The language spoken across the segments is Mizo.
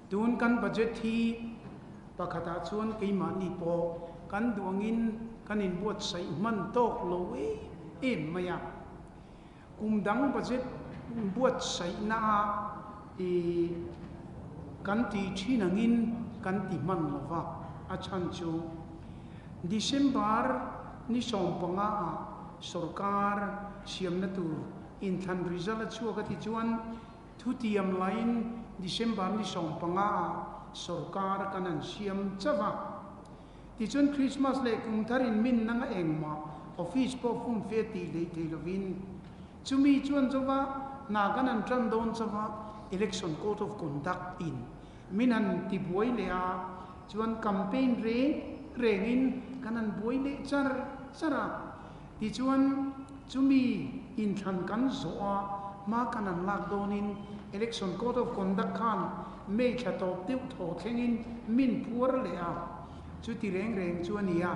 Tun kan budget hi pakhatah chuan keimahni pawh kan duh angin kan inbuatsaih hman tawk lo em em mai a. Kum dang budget buatsaihna ah i kan tih thin angin kan ti hman lo va, a chhan chu December ni 15 ah sorkar siamna tur inthlan result a chhuak a ti chuan thutiam laiin December ni 15 ah sorkar kan han siam chauh a. Tichuan Christmas leh kum thar in min nanga engmah office pawh fum fe tih hleih thei lovin chumi chuan zova hna kan han tan dawn chauha Election Code of Conduct in min han ti buai leh a, chuan campaign reng rengin kan han buai leh char char a. Tichuan chumi inthlan kan zawh a, hma kan han lak dawnin Election Code of Conduct khan May thla tawp deuh thaw thlengin min phuar leh a, chuti reng reng chu a ni a.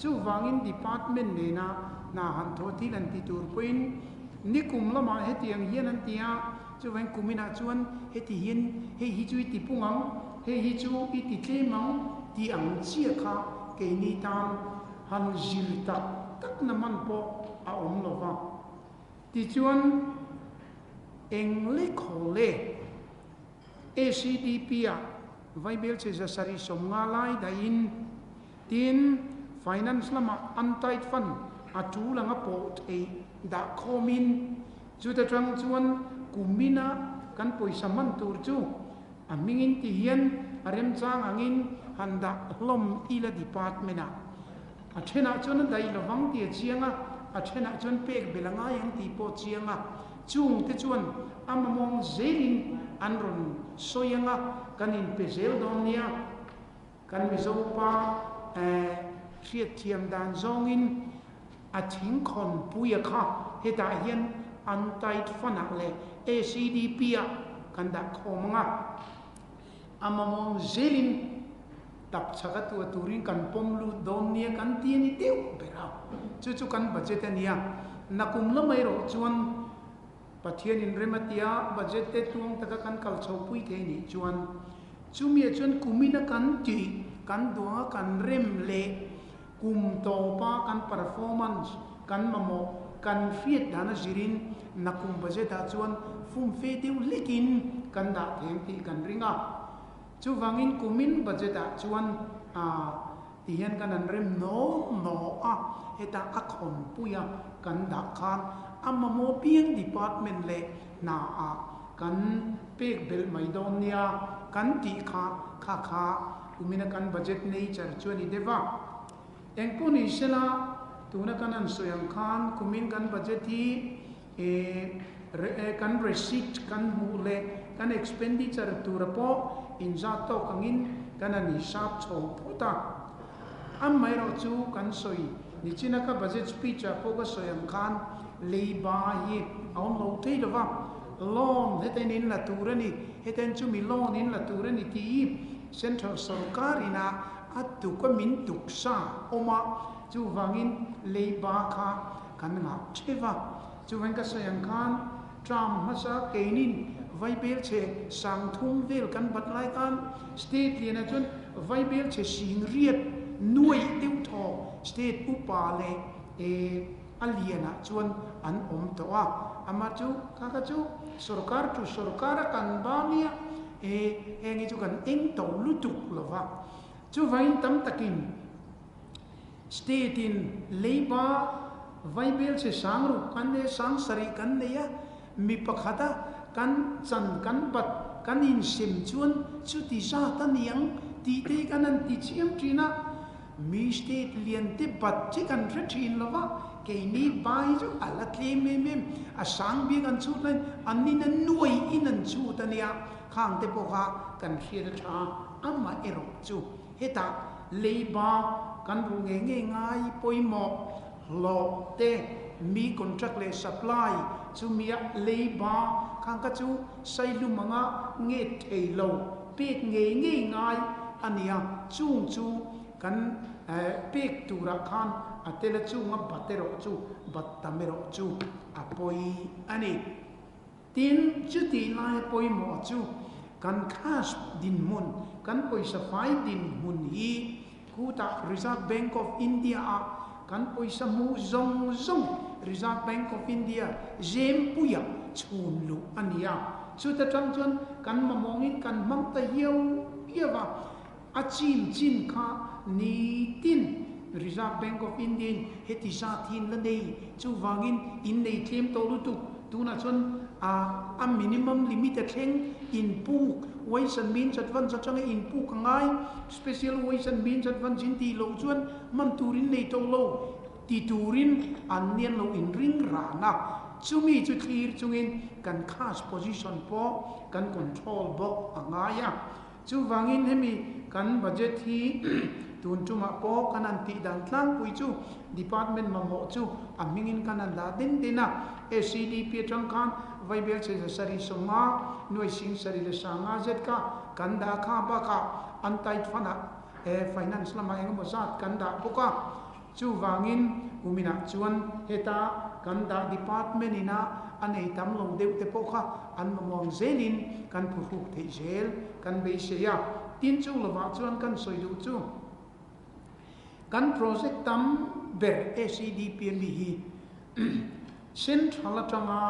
Chuvangin department nena hna han thawh thil an ti tur pawhin nikum lamah hetiang hian an ti a, chuvangin kuminah chuan heti hian hei hi chu i ti pung ang, hei hi chu i ti tlem ang tih ang chiah kha keini tan han zir tak takna man pawh a awm lo va. Tichuan eng lekhaw le? ACDP ah vaibel che 750 lai dahin tin finance lamah untied fund a tul anga pawh theih dah khawmin chuta tang chuan kumina kan pawisa hman tur chu a hmingin ti hian a remchang angin han dah hlawm ila department ah a thenah chuan a daih lovang tih a chiang a, a thenah chuan pek bel a ngai ang tih pawh a chiang a. Chungte chuan a mamawng zelin an rawn sawi ang a, kan inpe zel dawn nia. Kan Mizo pa hriatthiam dan zawngin a thingkhawn puia kha hetah hian untied fund-ah leh ACDP-ah kan dah khawm ang a, a mamawng zelin tap chhaka tua turin kan pawm lut dawn nia kan ti a ni deuh ber a, chu chu kan budget a nia. Nakum lamah erawh chuan Pathianin rem a tia budget te tluang taka kan kal chho pui thei nih chuan chumiah chuan kumina kan tih kan duanga kan rem leh kum tawpa kan performance kan mamawh kan hriat dan a zirin nakum budget ah chuan fumfe deuh hlekin kan dah thei ang tih kan ring a. Chuvangin kumin budget ah chuan ti hian kan han rem naw naw a, hetah a khawnpui a kan dah khan a mamawh piang department leh hna ah kan pek belh mai dawn nia kan tih kha kha kha kumina kan budget nature chu a ni deuh a. Engpawh ni sela tuna kan han sawi ang khan kumin kan budget hi Kan receipt kan hmuh leh kan expenditure tura pawh inzat tawk angin kan han hisap chho phawt a. Amaherawh chu kan sawi nichina ka budget speech ah pawh ka sawi ang khan leiba hi a awm lo thei lo va, loan heta in in la tur a ni, heta in chumi loan in la tur a ni tih hi central sorkar ina a tuk a min tuk sa awm a, chuvangin leiba kha Kan ngah theuh a, chuvain ka sawi ang khan term hmasa keinin vaibel chhe 3000 vel kan bat lai khan state lianah chuan vaibel chhe singriat nuaih deuh thaw state upa leh a lianah chuan an awm tawh a, amah chu kha kha chu sorkar tu sorkar a kan ba nia e heng hi chu kan eng to lutuk lova chuvain tam takin State in leiba vaibel che 6000 kan nei a, 7000 kan nei a, mi pakhat a kan chan kan bat kan insem chuan chuti zat a niang tih te hi kan han ti chiam thin a, mi state lian te bat chi kan hre thin lo va, keini ba hi chu a la tlem em em, a sang bik an chhut laiin an in a nuai in an chhut a nia, khang te pawh kha kan hriat a tha amaherawh chu. Hetah leiba kan ru ngei ngei ngai pawimawh hlawh te, mi contract leh supply chu mia leiba khang kha chu saihlum anga nge thei lo pek ngei ngei ngai a nia, chung chu kan pek turah khan a tel a chunga bat erawh chu bat tam erawh chu a pawi a ni. Tin, chutih laia pawimawh chu Kan cash dinhmun, kan pawisa fai dinhmun hi khutah Reserve Bank of India ah kan pawisa hmuh zawng zawng Reserve Bank of India Zempuia chhun luh a ni a. Chuta tang chuan kan mamawngin kan hmang ta hiau hiau a, a chin chin kha nitin Reserve Bank of India in heti zat hi in la nei, chuvangin in nei tlem tawh lutuk, tunah chuan a a minimum limit a thleng in puk ways and means advance atanga in puk a ngai, special ways and means advance in tih loh chuan man tur in nei tawh lo ti turin an nian lo in ring ran a, chumi chu thlir chungin kan cash position pawh kan control bawk a ngai a. Chuvangin hemi kan budget hi tun tumah pawh kan han tih dan tlangpui chu department mamawh chu a hmingin kan han dah den den a. SEDP atang khan Vaibel chhe zasarih 50 nuai sing sarih leh 50 zet kha kan dah kha bakah untied fund ah finance lamah engemaw zat kan dah bawk a. Chuvangin kuminah chuan heta kan dah department ina a nei tam lo deuh te pawh kha an mamawng zelin kan phuhruk theih zel kan beisei a. Tin chu lovah chuan kan sawi duh chu kan project tam ber SEDP mi hi central atanga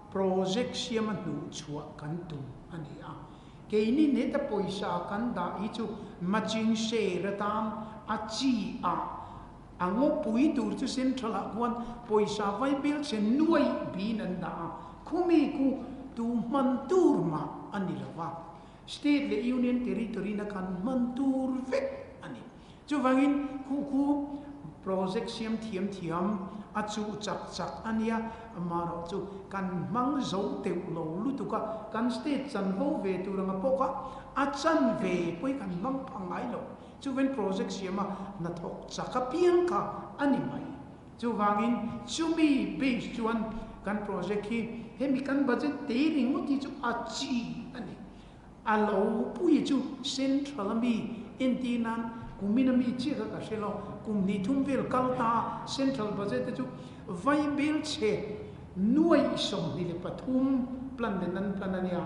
project siama hnuh chhuah kan tum a ni a. Keini heta pawisa kan dah hi chu matching share atan a chi a, a ngawpui tur chu central ah khuan pawisa vai bel che nuai bin an dah a, khumi khu tu hman tur mah a ni lo va, state leh union territory na khan hman tur vek a ni. Chuvangin khu khu project siam thiam thiam a chuh chak chak a nia, amaherawh chu kan hmang zo teuh lo lutuk a, kan state chanvo ve tur anga pawh kha a chan ve pawhin kan hmang pha ngai lo. Chuvangin project siama hnathawk chak apiang kha a ni mai. Chuvangin chumi base chuan kan project hi hemi kan budget te ringawt hi chu a chi a ni. A lo pui chu Central a mi entir nan kumin a mi chiah kha ka hre lo, kum hnih thum vel kal ta a Central budget te chu Vaibel chhe nuaih 23 plan leh nan plan a nia.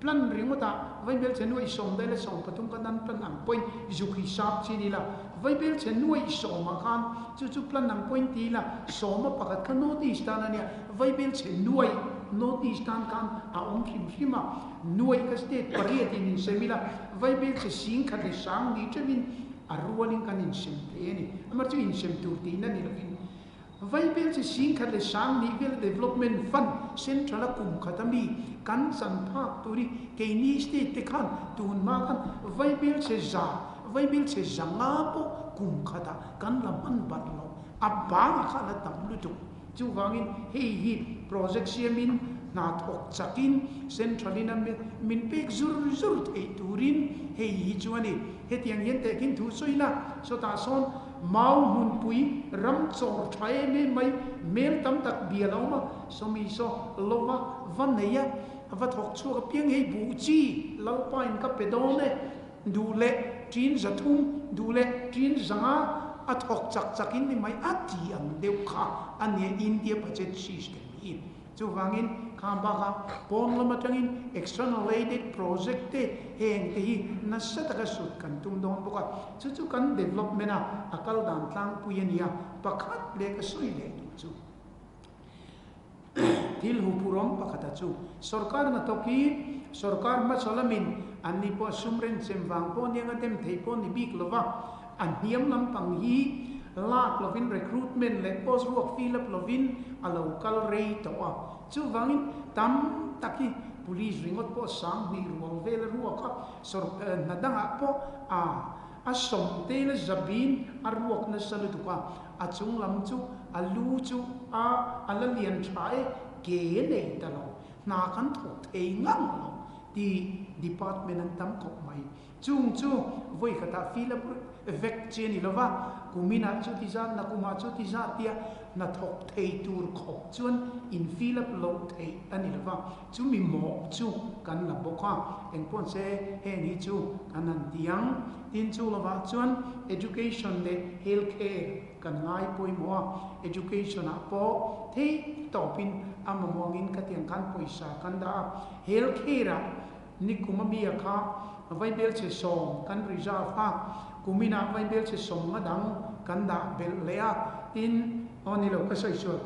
Plan ringawt ah Vaibel chhe nuaih sawm daih leh 13 kha nan plan ang pawhin zuk hi sap chin ila, Vaibel chhe nuaih sawm ah khan chu chu plan ang pawhin ti ila, sawma pakhat kha North East tan a nia, Vaibel chhe nuaih North East tan khan a awm hrim hrim a. Nuaih ka state pariat in insem ila, Vaibel che 10,000 leh sang ni teuhin a rualin kan insem thei a ni. Amah chu insem tur tihna ni lovin Vaibel che 10,000 leh sang nih vela development fund central a kum khat a mi kan chan phak tur hi keini state te khan tun hma khan Vaibel che za, Vaibel che 500 pawh kum khatah kan la hman bat lo. A bangah khan a tam lutuk. Chuvangin hei hi project siamin hna thawk chakin central in a min pek zur zur theih turin hei hi chu a ni. Hetiang hian tehkhin thu sawi ila, sawtah sawn mau hmunpui ram chawr tha em em mai hmel tam tak bial a awm a, sawmi saw lova va nei a, va thawk chhuak apiang hei buh chi Lalpa in ka pe dawn e. Duh leh ṭin 300, duh leh ṭin 500 a thawk chak chak in ni mai a ti ang deuh kha a nia India budget system hi. Chuvangin kha bakah pawn lam atangin external aided project te heng te hi nasa taka sut kan tum dawn bawk a, chu chu kan development a a kal dan tlangpui a nia pakhat leh ka sawi leh duh chu. Thil huphurhawm pakhata chu sorkar hnathawk hi sorkar hmasa lamin an ni pawh sum renchem vang pawh aniang a dem theih pawh ni bik lova, a hniam lampang hi lak lovin recruitment leh post ruak fill up lovin a lo kal rei tawh a. Chuvangin tam tak hi police ringawt pawh 2000 rual vel a ruak a, hna dangah pawh a a sawmte la zabin a ruak nasa lutuk a, a chung lam chu a lu chu a a la lian tha e, ke nei ta lo, hna kan thawk thei ngang lo tih department an tam khawp mai. Chung chu vawi khatah fill up vek chi a ni lova, kuminah chuti zat, nakumah chuti zat tia hna thawk thei tur khawp chuan in fill up loh theih a ni lova, Chumi mawh chu kan la bawk a, engpawh se heng hi chu kan han ti ang. Tin chu lovah chuan education leh health care kan ngai pawimawh a, education ah pawh thei tawpin a mamawngin ka tiang khan pawisa kan dah a, health care ah. Nikum a mi a kha vaibelchhe sawm kan reserve a, kuminah vaibelchhe sawm nga dang kan dah belh leh a, tin, aw ni lo ka sawi chuan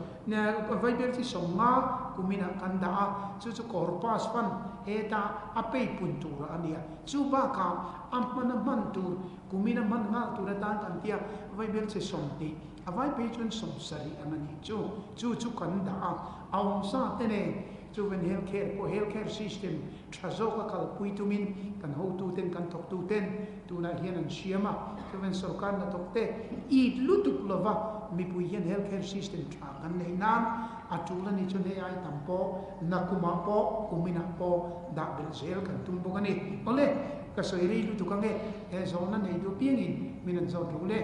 vaibelchhe sawm nga kuminah kan dah a, chu chu corpus fund heta a pay pun tur a nia. Chu bakah a hman a hman tur, kumina hman nghal tur atan kan tia vaibelchhe 20, a vai phei chuan 70 ang a nih chu, chu chu kan dah a, a awmsa te nen chuven health care pawh health care system tha zawk a kalpui tumin kan hotuten kan thawktuten tunah hian an siam a, chuven sorkar hnathawk te it lutuk lova mipui hian health care system tha kan neih nan a tul a ni chuan hei ai tam pawh nakumah pawh kuminah pawh dah belh zel kan tum bawk a ni. Awle, ka sawi rei lutuk ange, he zawhna nei duh piangin min an zawt ru le.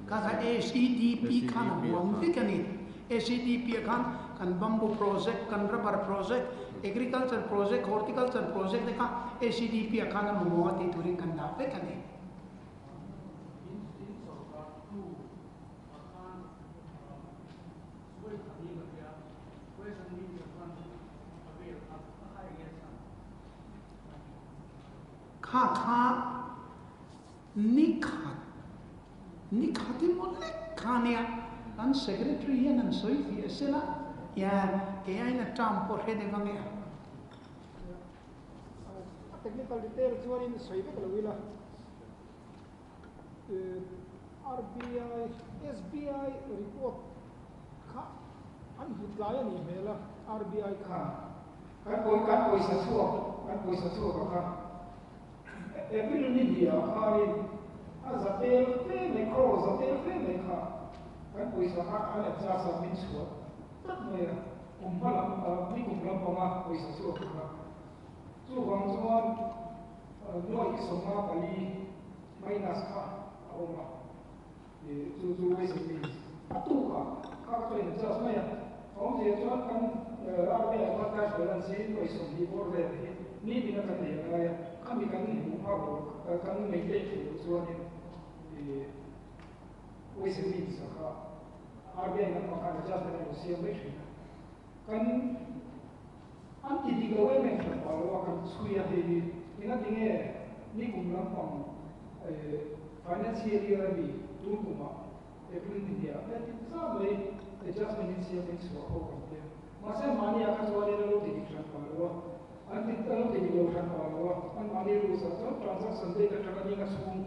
Kha kha SEDP khan a huam vek a ni. SEDP ah khan kan bamboo project, kan rubber project, agriculture project, horticulture project te kha SEDP ah khan a mamawh a tih turin kan dah vek a ni. Kha kha Ni khat, ni khat emaw lek kha nia, kan secretary hian an sawi fiah se la, ya kei aiin a term pawh hre deuh ange a. A technical detail chuanin sawi vek lo ila, RBI, SBI report kha an hmu tlai a nih hmel a, RBI khan. Kan pawisa chhuak, kan pawisa chhuak a kha. April ni hnih ah khanin a za tel fe mai, crore za tel fe mai kha kan pawisa kha an adjust a, min chhuah tlat mai a, kum hma lam, ni kum lam panga pawisa chhuak kha. Chuvang chuan nuai 54 minus kha a awm a, chu chu ways and means a tuk ah kha kha chuan in adjust mai a, a awmzia chuan kan RBI khan cash balance hi nuai 20 bawr vel hi nitin a kan nei a ngai a, khami kan hmuh phak lo kan maintain theih loh chuanin ways and means ah kha RBI lampang khan adjustment a lo siam mai thin a, kan an ti dik lo em em hran pah lo a kan chhui a hei hi engatinge nikum lampang financial year ami tun kumah April ni hniah heti zah mai adjustment in siam in chhuah ho kan tia mahse mahni ah kha chuanin a lo ti dik hran pah lo a an ti a lo ti dik lo hran pah lo a an mahni rules ah chuan transaction date atanga ninga chhung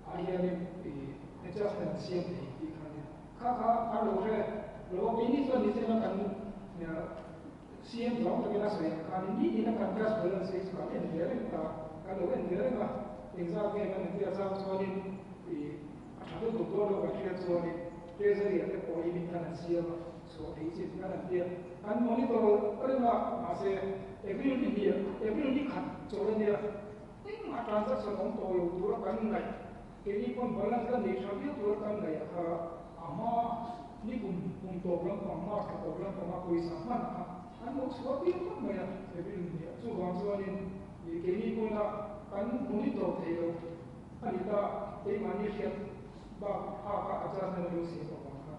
ah hianin adjustment an siam thei tih kha ania kha kha an lo hre lo a keini chuan ni chena kan CM zawng takin a sawi ang khanin nitin a kan cash balance hi chu kan en ve reng ta, kan lo en ve reng a, engzat nge kan entir a chang chuanin ih a tha lutuk dawn lo kan hriat chuanin treasury ah te pawh hi min kan han siam a, chhuah theih chin kan han tia, kan monitor reng a, mahse April ni hnih April ni khat chawlh a nia, engmah transaction awm tawh lo tura kan ngaih Keini pawn balance la nei tha viau tura kan ngaih a kha a hma ni kum kum tawp lampang March thla tawp lampanga pawisa hman kha an lo chhuah tir ngawt mai a April ni ah. Chuvang chuanin ih keini pawna kan monitor thei lo a ni ta keimahni hriat bak phak a adjustment a lo siam avang kha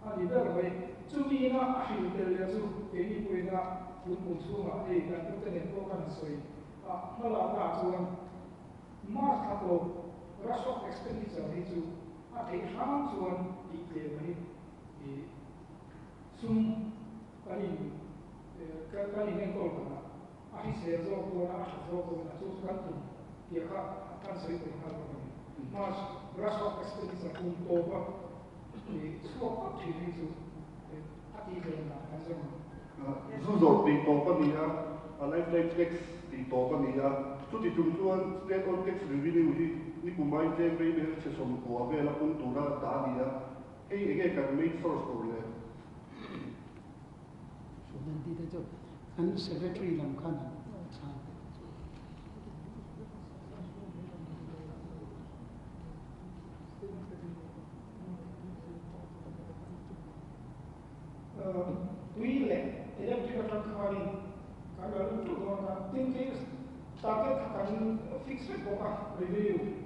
a ni ber mai. Chumi ina a hrilh tel leh chu keini pawina tun kum chhungah hei kan pute nen pawh kan han sawi a hmalakna ah chuan March thla tawp rush of expenditure hi chu a theih hram chuan tih tlem a hi i sum kan in kan in enkawl danah a hrisel zawk dawn a, a tha zawk dawn a, chu chu kan tum tih kha kan sawi thei nghal bawk a ni. March rush of expenditure kum tawpa i chhuak vak thin hi chu a tih tlem dan kan zawng ang. Zu zawrh tih tawp a ni a, a lifetime tax tih tawp a ni a. Chuti chung chuan state owned tax revenue hi ni kum ai tlem vei vel chhe 90 vela pung tura dah a ni a. Hei enge kan main source tur le? Sunan ti te chu Kan secretary lam khan han chhan. Tui leh electric atang khanin kan la lut ṭeuh dawn a, tin khi target kha kan fix vek bawk a, revenue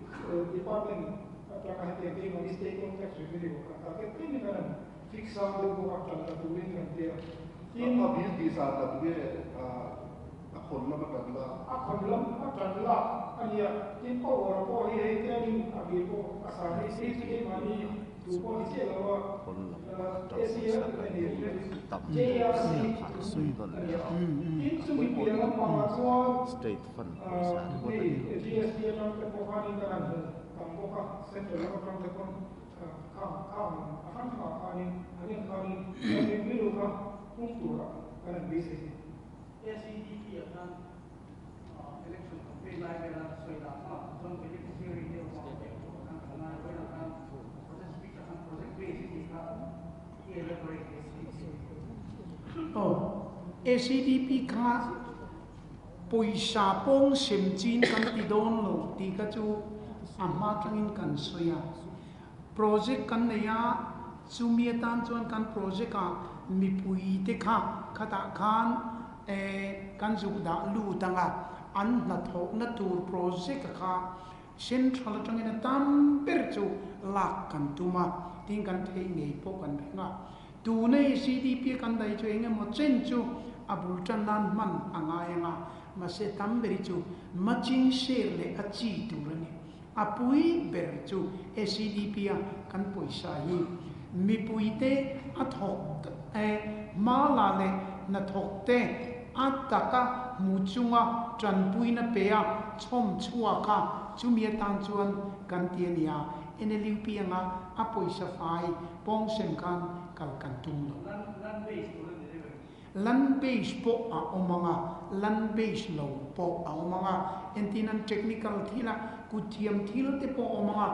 department atanga hetiang keimahni state own tax revenue kan target tlemin kan han fix a deuh bawk a, ṭan la turin kan ti a, tin. A bill tih zat la tunge a khawn lam a ṭan lak? A khawn lam a ṭan lak a nia, tin power pawh hi hei tiangin a bill pawh a san hei si chu keimahni Tu pawh ni chiah lo a, JRC a ni a. Tin chumi piah lampangah chuan hei GST atang te pawh khanin kan han hmu tam bawk a, central lam atang te pawn khang khang a hrang hrangah khanin an en khanin kan revenue kha pung turah kan han beisei a ni. SEDP ah khan election campaign lai vela sawi dah kha chuan beneficiary te awm ang teh pawh khan kan ngai vawiin ah khan project speech ah khan project base i tih kha i elaborate leh si si. Aw, SEDP kha pawisa pawng sem chin kan ti dawn lo tih kha chu a hma tangin kan sawi a. Project kan nei a, chumi atan chuan kan project ah mipui te kha khatah khan E, kan zuk dah lut ang a, an hnathawhna tur project kha central atangin a tam ber chu lak kan tum a, tin kan theih ngei pawh kan ring a. Tuna i CDP kan daih chu eng emaw chen chu a bul tan nan hman a ngai ang a, mahse tam ber hi chu matching share leh a chi tur a ni. A pui ber chu SEDP a kan pawisa hi mipuite a thawk e, hma la leh hnathawk te a taka hmu chunga tanpuina pe a chhawm chhuak a, chumi atan chuan kan ti a nia, NLUP anga a pawisa fai pawngsem khan kal kan tum lo. Land base pawh a awm ang a, land base lo pawh a awm ang a, entirnan technical thila kutthiam thil te pawh a awm ang a,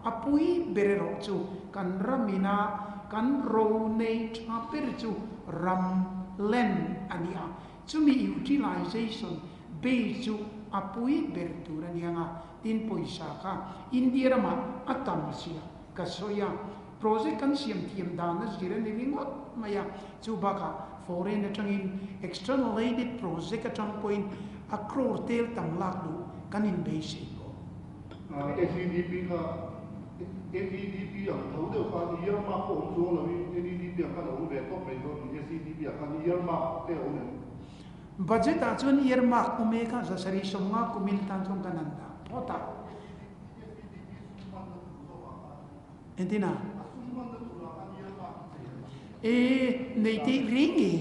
a pui ber erawh chu kan ramina kan ro nei tha ber chu ram, land, a ni a, chumi utilization base chu a pui ber tur a ni ang a, tin pawisa kha India ramah a tam zia ka sawi a. Project kan siam thiam dan a zir a ni ringawt mai a, chu bakah foreign atangin external aided project atang pawhin a crore tel tam lak duh kan inbeisei bawk. SEDP kha NEDP ang tho deuh khan earmark pawh awm chuang lovin NEDP ang khan a awm ve tawp mai zawk ni SEDP ah khan earmark te a awm em? Budget ah chuan earmark awm e kha 750 kumin tan chuan kan han dah phawt a. Entina? E, nei tih reng e.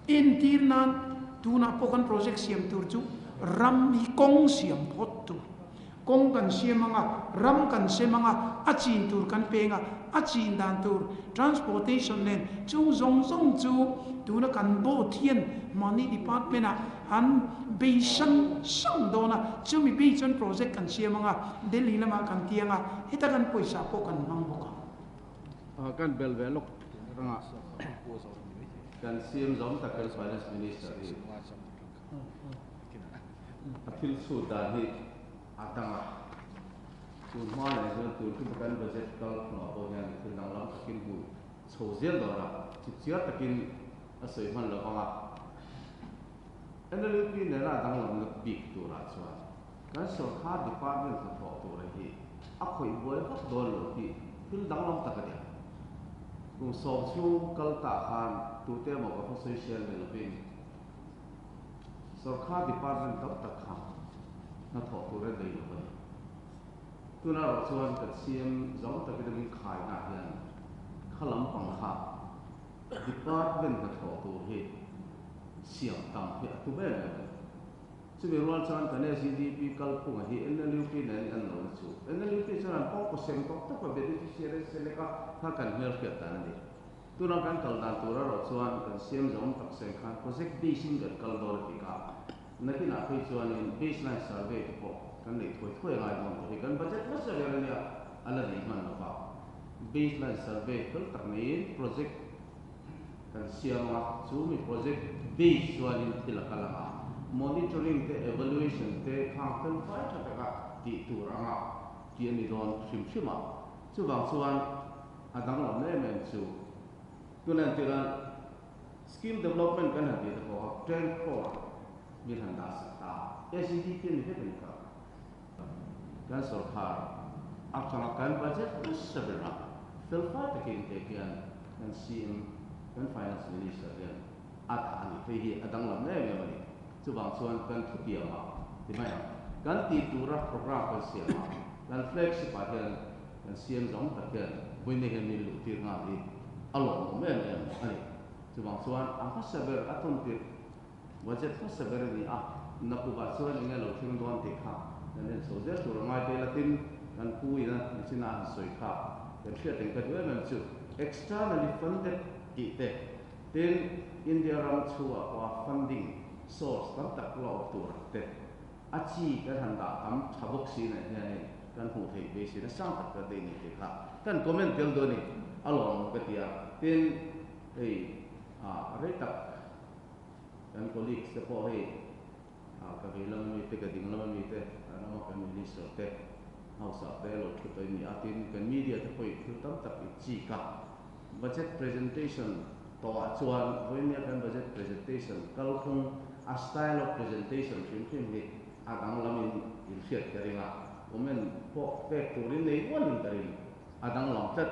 Entir nan tunah pawh kan project siam tur chu ram hi kawng siam phawt tur. Kawng kan siam anga, ram kan sem anga, a chin tur kan peng a, a chin dan tur transportation nen chung zawng zawng chu tuna kan board hian mahni department ah an bei sang sang dawn a, chumi bei chuan project kan siam anga, Delhi lamah kan ti anga, heta kan pawisa pawh kan hmang bawk ang. Kan bel ve lawk rangah kan siam zawm tak kan Finance Minister hi a thil chhut dan hi a dang a, tun hma leh chuan tun tum kan budget kal phungah pawh hian thil danglam takin hmuh chho zel dawn a, chipchiar takin a sawi hman lo vang a. NLUP nena a danglamna bik turah chuan kan sorkar department hnathawh tura hi a khawih buai vak dawn lo tih thil danglam tak a ni. Kum sawm chhung kal tah khan tute emaw ka khaw sawi ni lovin sorkar department tam tak kha hnathawh tur a nei lo a ni. Tunah erawh chuan kan CM zawng takin a min khaina hian kha lampang kha Department hnathawh tur hi siam tam hi a tum em em a. Chumi rual chuan kan SEDP kalphunga hi NLUP nen an lo na chu. NLUP chuan an pawng sem tawk tawk a, beneficiary an select a, kha kan hmelhriat dan a ni. Tuna kan kal dan tur erawh chuan kan siam zawm tak seng khan project base in kan kal dawn a ti kha. Nakinah phei chuanin baseline survey te pawh kan neih thuai thuai a ngai dawn tawh hi. Kan budget hmasa ber a nia, a la nei hman lo va. Baseline survey fel tak neiin project Kan siam a, chu mi project base chuanin thil a kal ang a, monitoring te evaluation te khang fel fai tha taka tih tur anga tih a ni dawn hrim hrim a. Chuvang chuan a danglam em em chu tuna entirah skill development kan han tih te pawh kha 10 crore min han dah sak ta a, SEDP a ni vek a ni kha. Kan sorkar atanga kan budget nasa berah fel fai takin hei hian kan CM, kan Finance Minister hian a dah a ni. Hei hi a danglam em em a ni. Chuvang chuan kan thutiamah ti mai ang, kan tih tura program kan siam a, kan flagship ah hian kan CM zawng tak hian vawiin hian min luh tir nghal hi a lawmawm em em a ni. Chuvang chuan a hmasa ber a tawntir Budget hmasa ber a ni a, nakuvah chuan eng nge lo thleng dawn tih kha kan en chho zel tur a ngai te latin kan pu ina nichina a han sawi kha kan hriat eng ka duh em em chu externally funded tih te tin India ram chhuah pawha funding source tam tak la awm tur ang te a chi kan han dah tam tha bawk si nen hianin kan hmuh theih beiseina sang tak kan nei ni tih kha kan comment tel dawn a ni a lawmawm ka ti a tin hei rei tak Kan colleagues te pawh hei ka vei lama mi te, ka ding lama mi te, kan rama kan minister te house ah te lo thu tawh i ni a, tin kan media te pawh i thil tam tak i chik a. Budget presentation tawh ah chuan vawinia kan budget presentation kalphung a style of presentation hrim hrim hi a danglam in in hriat ka ring a, comment pawh pek turin nei ualin ka ring, a danglam tlat.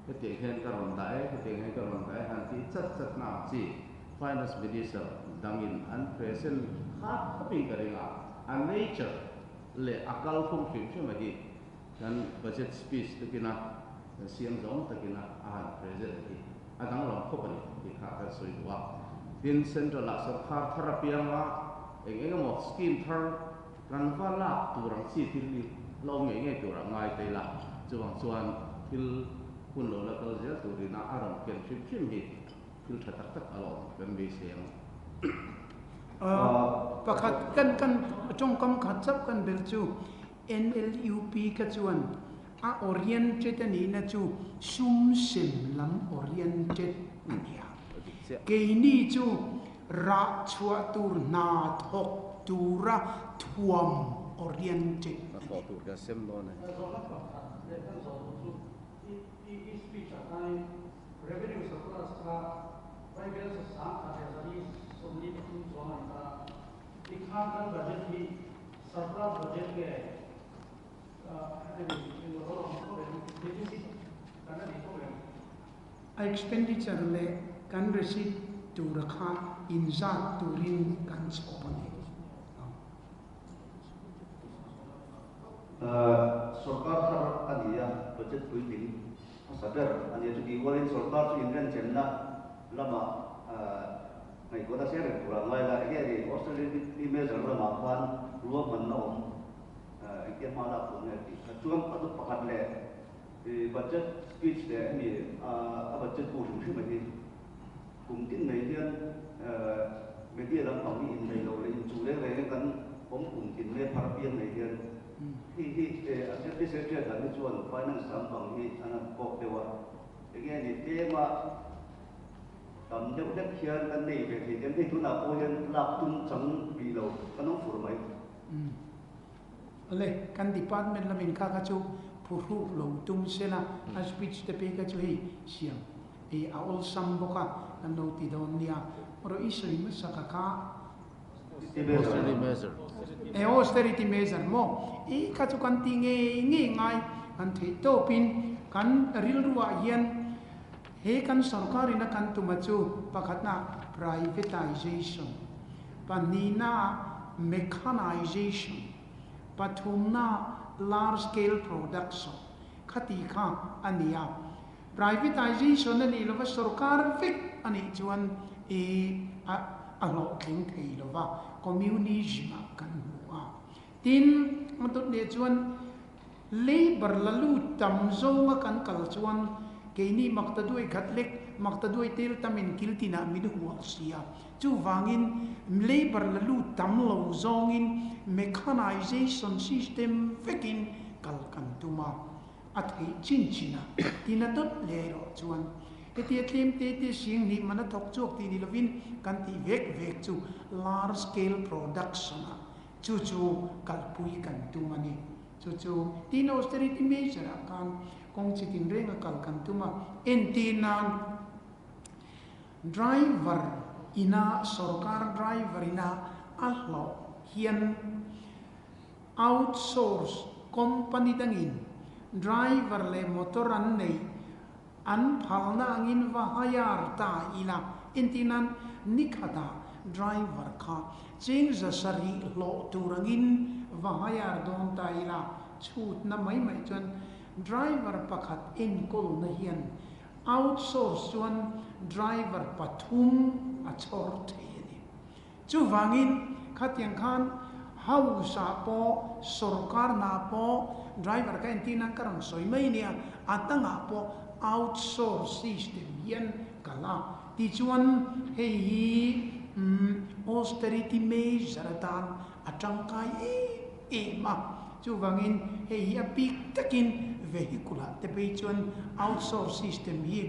Hetiang hian ka rawn dah e, hetiang hian ka rawn dah e han tih chat chat na ang chi Finance Minister dangin an present khat khawpin ka ring a, a nature leh a kalphung hrim hrim a hi kan budget speech tukina kan siam zawng takina a han present a hi a danglam khawp a ni tih kha kan sawi duh a. Tin, Central ah sorkar thar apianga eng eng emaw scheme thar kan va lak tur ang chi thil hi la awm ngei ngei tur a ngai ta ila, chuvang chuan thil hun lo la kal zel turin a a rawn ken hrim hrim hi thil tha tak tak a la awm kan beisei ang. Pakhat kan kan tawngkam khat chauh kan bel chu NLUP kha chuan a oriented a nihna chu sum sem lam oriented a ni a. Keini chu Rah chhuah tur hna thawk tura thuam oriented a ni. Thawh tur kan sem dawn e. Zawhna pakhat leh kan zawh duh chu i i speech ah khanin revenue surplus kha Bible sa 1323 chuang a ni ta a, tikhan kan budget hi surplus budget nge I mean englo lo awm tho em, deficit kan a ni tho em? A expenditure leh kan receipt tura kha inzat turin kan chhawp a ni. Sorkar thar a ni a, budget puitling hmasa ber a ni a, chutih rualin sorkar chu inrenchenna lamah ngaihtuahna seng reng tura ngai la, enge ni austerity measure lamah khan ruahmanna awm engtia hma lak tur nge tih kha chuan a dawt pakhat leh I budget speech leh hemi a budget bu hrim hrim a hi kum tin mai hian media lampang hi inneih loh leh inchuh reng reng in kan awm kum tin mai a phar piang nei hian hei hi assembly secretary lam hi chuan finance lampang hi an han kawk deuh a, enge ni tlema tam deuh hlek hian kan nei ve thei te hei tunah pawh hian lak tum chang rih lo kan awm fur mai. Le, kan department lamin kha kha chu phuhruk lo tum sela, a speech te phei kha chu hei siam ei a awlsam bawk a, kan lo ti dawn nia. Rawh i sawi hmasa ka kha. Austerity measure. E, austerity measure maw? I kha chu kan ti ngei ngei ngai, kan theih tawpin kan rilruah hian he kan sorkarin a kan tuma chu pakhatna privatization, pahnihna mechanization, pathumna large scale production khati kha a ni a. Privatization a nih lova sorkar vek a nih chuan i a a hlawhtling thei lova communism ah kan hmu a. Tin, a dawt leh chuan Labour la lut tam zawnga kan kal chuan keini maktaduai khat lek maktaduai tel tamin kil tinah min huah si a. Chuvangin labour la lut tam lo zawngin mechanization system vekin kal kan tum a, a theih chin chin a. Tin a dawt leh erawh chuan. Hetia tlem te te sing ni mana thawk chuak tih ni lovin kan tih vek vek chu large scale production ah chu chu kalpui kan tum a ni. Chu chu tin austerity measure ah khan kawng chi tin reng a kal kan tum a. Entir nan driver ina sorkar driver ina a hlawh hian outsource company dangin driver leh motor an neih an phalna angin va hire ta ila. Entir nan nikhatah driver kha cheng za sarih hlawh tur angin va hire dawn ta ila. Chhutna mai mai chuan driver pakhat enkawlna hian outsource chuan driver pathum a chhawr thei a ni. Chuvangin khatiang khan house ah pawh sorkar hna pawh driver kha entir nan ka rawn sawi mai nia, a dangah pawh outsource system hian kal a. Tichuan hei hi austerity measure atan a tangkai em em a. Chuvangin hei hi a bik takin vehicle ah te phei chuan outsource system hi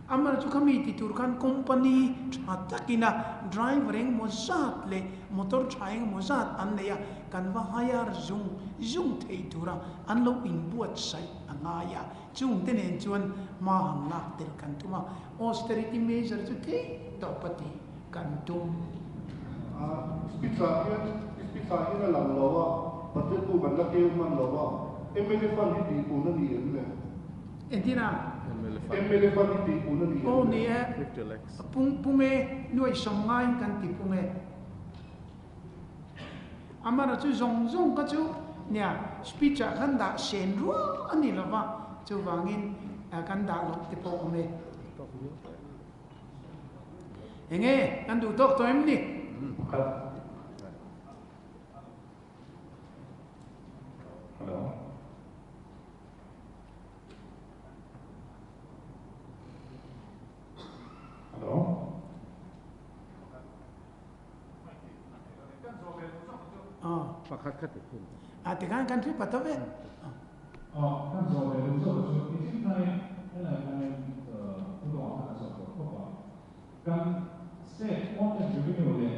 Amah chu khami ti tur khan company tha takina driver engemaw zat leh motor tha engemaw zat an nei a, kan va hire zung zung thei tura an lo inbuatsaih a ngai a, chungte nen chuan hma han lak tel kan tum a, austerity measure chu thei tawp a tih kan tum. Speech ah hian speech ah hian a lang lo a, budget bu kan la keu hman lo a, mla fund hi tih pun a ni em le? Entir a? Mla fund hi tih pun a ni em le? Aw ni e, pung pung e, nuaih sawm ngaiin kan ti pung e. Amara chu zawng zawng kha chu nia speech ah khan dah sen rual a ni lo va, chuvangin kan dah loh te pawh awm e. Enge kan duh tawk tawh em ni? Hello. Hello. Pakhat kha ti phun. A tikhan kan thil patho ve. Kan zawh ve duh zawk chu i chin khanin helai khanin thu dawng khan a zawh tawh khawp a. Kan state own tax revenue leh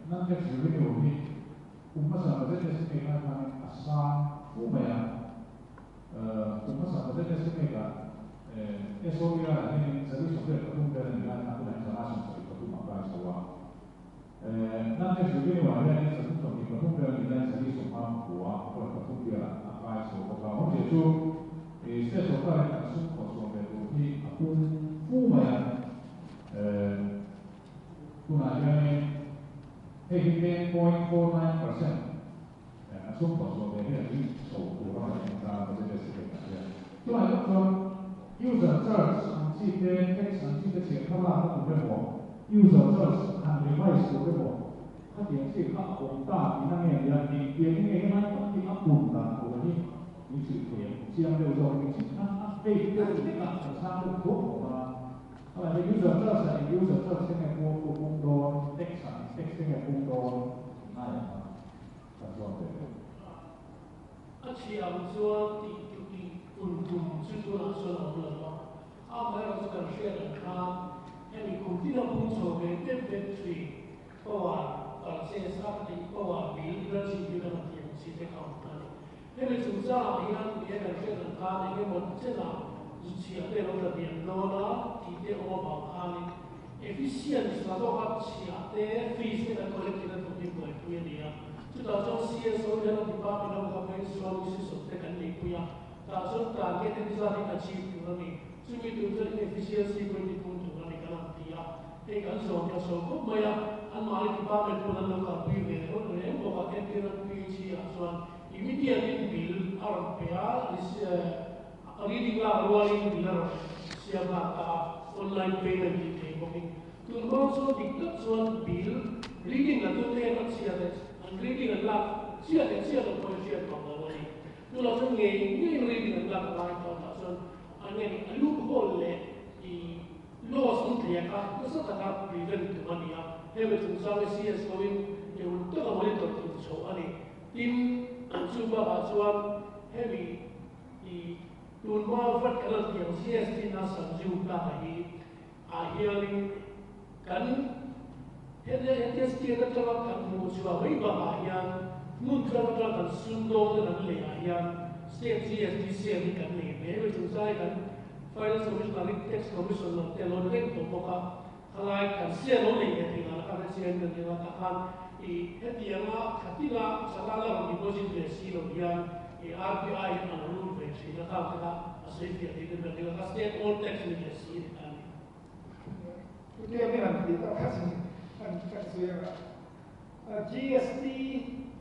non tax revenue hi kum hmasa budget estimate lai khanin a sang fu mai a. Kum hmasa budget estimate ah SOER ah hianin zali 33 vel a ni lai khan tunah hian 173 a kai chho a. Non tax revenue ah hianin 323 vel a ni laiin 159.3 vel a kai chho bawk a. Awmzia chu state sorkarin kan sum khawhchhuah ve tur hi a pum fu mai a. Tunah hianin hei hi 10.49% a sum khawhchhuah ve hi a tling chho tur a ngaih ang ta budget estimate ah hian. Chulai tak chuan user charge ang chi te, tax ang chi te chhiah thar lakna tur emaw, user charge han revise tur emaw khatiang chi kha a awm ta tihna nge nia, engtiang in nge helai tak hi a pun dan tur hi min hrilh thei ang. Chiang deuh zawk in min hrilh kha a fake deuh hlek a, kan chhang deuh thuak thuak a. Helai hi user charge ah eng user charge te nge pung dawn, tax ah eng tax te nge pung dawn ngai ang a, kan zawn ve ve. A chhia ang chuan tih tih pun tum chu tunah chuan a awm lo va, amaherawhchu kan hriat ang khan hemi kum tina pung chho ve deuh deuh thin power purchase a ka tih power bill energy bill a kan tih ang chi te kha a awm ta a ni. Hemi chungchangah hian ni e kan hriat ang khan eng emaw chenah zu chhia te lo tla hniam dawn a tih te awm avang khanin efficient la zawka chhia te fees te kan collect in a tum hi buaipui a ni a. Chutah chuan CSO hian a department ho kha brainstorming session te kan neihpui a, tah chuan target te zat hi kan achieve tur a ni. Chumi tur chuan inefficiency pawh hi tipung tur a ni kan han ti a, hei kan zawm tha chho khawp mai a, anmahni department pawn an lo kalpui ve ringawt reng bawk a, entirna PHE ah chuan immediate in bill a rawn pe a, reading lak rualin bill a rawn siam nghal ta a, online payment tih thei bawkin. Tun hmang chuan dik tak chuan bill reading la tute hian a chhia leh an reading an lak chiah leh chiah loh pawh hi hriat vang lo a ni. Tunah chuan ngei ngei reading an lak a ngai tawh tah chuan an nge a loophole leh i loss an thliak a nasa taka prevent tum a ni a. Hemi chungchang hi CSO in uluk taka monitor tur chhoh a ni. Tin, chu bakah chuan hemi i tunhma vat kan han tih ang GST na subdue ta hi. Ah hianin kan hetia hetia state atanga kan hmuh chhuah mai bakah hian hmun hrang atanga kan sumdawng te kan lei ah hian state GST share hi kan nei hle mai chung chai kan Finance Commissioner hi Tax Commission lam te a lo ni reng tawh bawk a, khalai kan share lo nei ve thei dan kha hrechiang in kan ring a, tah khan i hetianga thlatina chalana rawn deposit ve si lo hian i RBI hian a lo lut ve thin a, khang te kha a sawi fiah thei ten kan ring a, kha state own tax ni ve si a ni ta a ni. Chutia mi han tih tak kha chu an kan sawi ang a, GST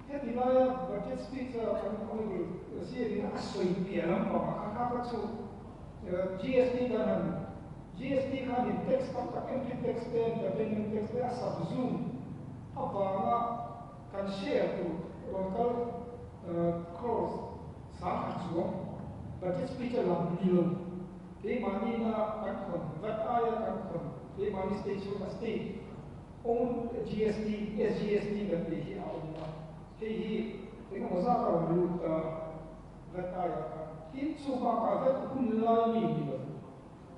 heti laia budget speech a kan honorable CM in a sawi piah lampangah kha kha kha chu GST kan han GST khanin tax tam tak entry tax te entertainment tax te a subsume avanga kan share tur rawn kal crores 300 chuang budget speech a lam ni lo. Keimahni na kan khawn vat aia kan khawn keimahni state chhunga state own GST, SGST kan tih hi a awm a, hei hi engemaw zat a rawn lut a vat aia khan. Tin, chu bakah vat hun lai mi ni lo,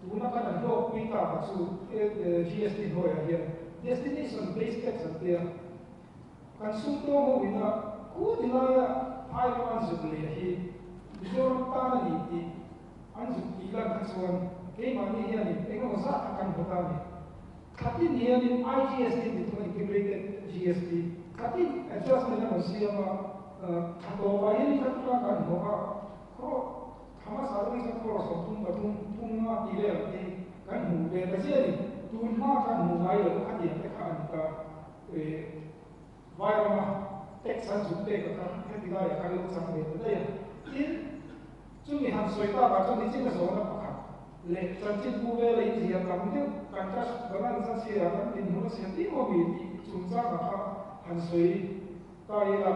tuna kan an hlawkpui tak a chu GST hnuaiah hian destination based tax an tia, kan sumdawng ho ina khu ti laia phai ram an zuk leh hi Mizoram tan a ni tih An zuk tih lan kha chuan keimahni hianin eng emaw zat kha kan hmu ta a ni. Khatin hianin IGST tih thung Integrated GST khatin adjustment a rawn siam a, thla tawpah hianin kha tuna kan hmu a, khaw thla hmasa atangin chuan crore 33 thum nga tih vel ang te hi kan hmu ve ta chiah a ni. Tun hma kan hmu ngai lo khatiang te kha a ni ta. Vairama tax an zuk pek a kha heti laiah khan lo chang ve ta daih a. Tin, chumi han sawi takah chuan nichin a zawhna pakhat leh chanchin pu vela inzia tam deuh kan cash balance a chhia kan dinhmun a chhia tih maw mi tih chungchangah kha han sawi ta ila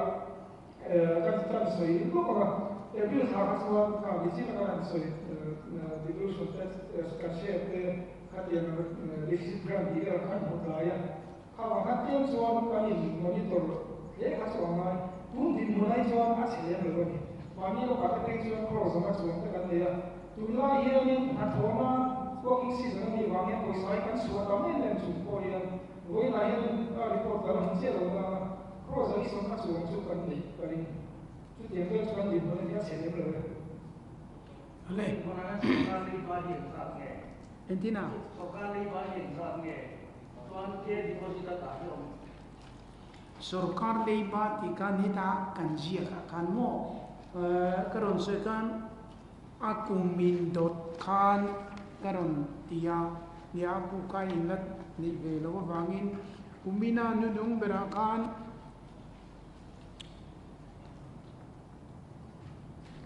kan kan sawi lawk ang a. April thla kha chuan kha nichin a kan han sawi devolution tax kan share te khatiang deficit grant tih vel kha an hmu tlai a. Kha vang khan tlem chuan kan in monitor hle kha chu a ngai. Tun dinhmun ai chuan a chhe lem lo a ni. Mahni lawkah te phei chuan crore zanga chuang te kan nei a. Tunlai hianin hnathawhna working season a nih vang hian pawisa hi kan chhuah tam em em chung pawh hian vawiinah hianin a report ka la hmu chiah lo nana crore zali sawmkhat chuang chu kan neih ka ring. Chutiang vel chu kan dinhmun a ni a chhe lem lo e. Ale. Entina. Sorkar leiba tih khan heta kan ziak ah khan maw ka rawn sawi khan a kum in dawt khan ka rawn ti a, nia a bu kha in la neih ve loh avangin kumina nunung berah khan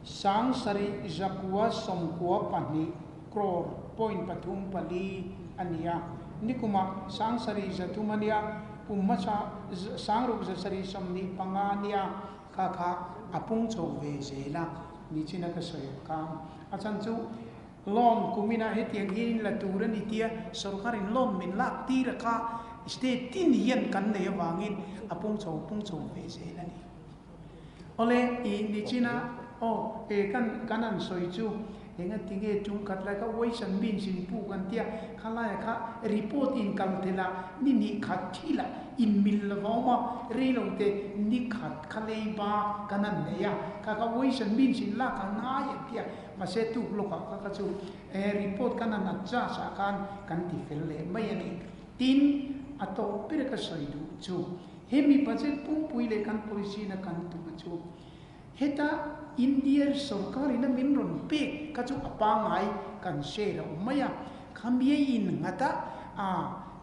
74 crore point 34 a ni a, nikumah 7300 a nia, kum hmasa 6725 a nia, kha kha a pung chho ve zel a, nichin a ka sawi ang kha. A chhan chu loan kuminah hetiang hian in la tur a ni tia sorkarin loan min lak tir a kha state tin hian kan nei avangin a pung chho pung chho ve zel a ni. Awle, i nichina aw e kan kan an sawi chu enga tinge tum khat lai kha Western beans in pu kan tia kha laia kha report in kal tel a ni hnih khat thil ah in mil lova awm a rei lo te ni khat kha lei ba kan an nei a kha kha Western beans in lak a ngai an tia mahse tuk lawk ah kha kha chu e report kan an adjust ah khan kan ti fel leh mai a ni. Tin, a tawp ber ka sawi duh chu Hemi budget pumpui leh kan policy na kan tum a chu heta India sorkar in a min rawn pek kha chu a pangngai kan share a awm mai a, khamia in nghat a, a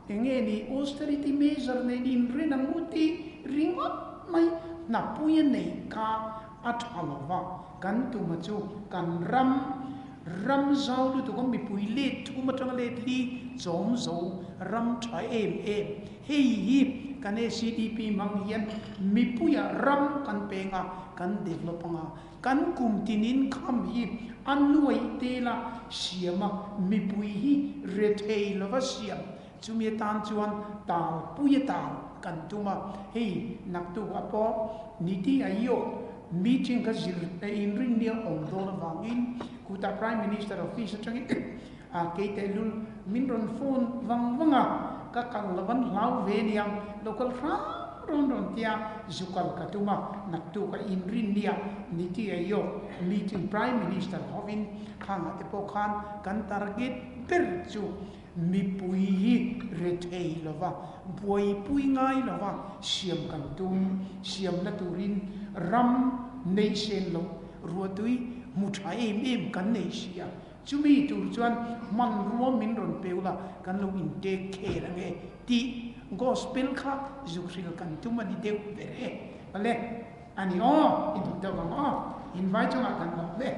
enge ni austerity measure nen in ren ang u tih ringawt mai hnapui a neih kha a tha lo va, kan tum a chu kan ram ram zau lutuk a mipui let thum atanga let li chawm zo ram tha em em. Hei hi kan ACDP hmang hian mipuiah ram kan peng a, kan develop ang a, kan kum tinin kham hi a nuaih tel a siam a, mipui hi rethei lova siam chumi atan chuan talpui atan kan tum a. Hei naktuk ah pawh Niti Aayog meeting kha zir inrinnia awm dawn avangin khutah Prime Minister office atangin. A kei tehlul min rawn phone vang vang a, ka kal lo an hlau ve niang, lo kal hram rawn rawn tia zu kal ka tum a, naktuk a inrin nia Niti Aayog meeting Prime Minister hovin khangah te pawh khan kan target ber chu mipui hi rethei lova, buaipui ngai lova siam kan tum, siamna turin ram neih sen loh ruatui hmu tha em em kan nei si a. Chumi tur chuan hmanrua min rawn peu la, kan lo in take care ange tih gospel kha zuk hril kan tum a ni deuh ber e. Awle, a ni aw, i duh deuh ang aw, in vai chungah kan lawm ve.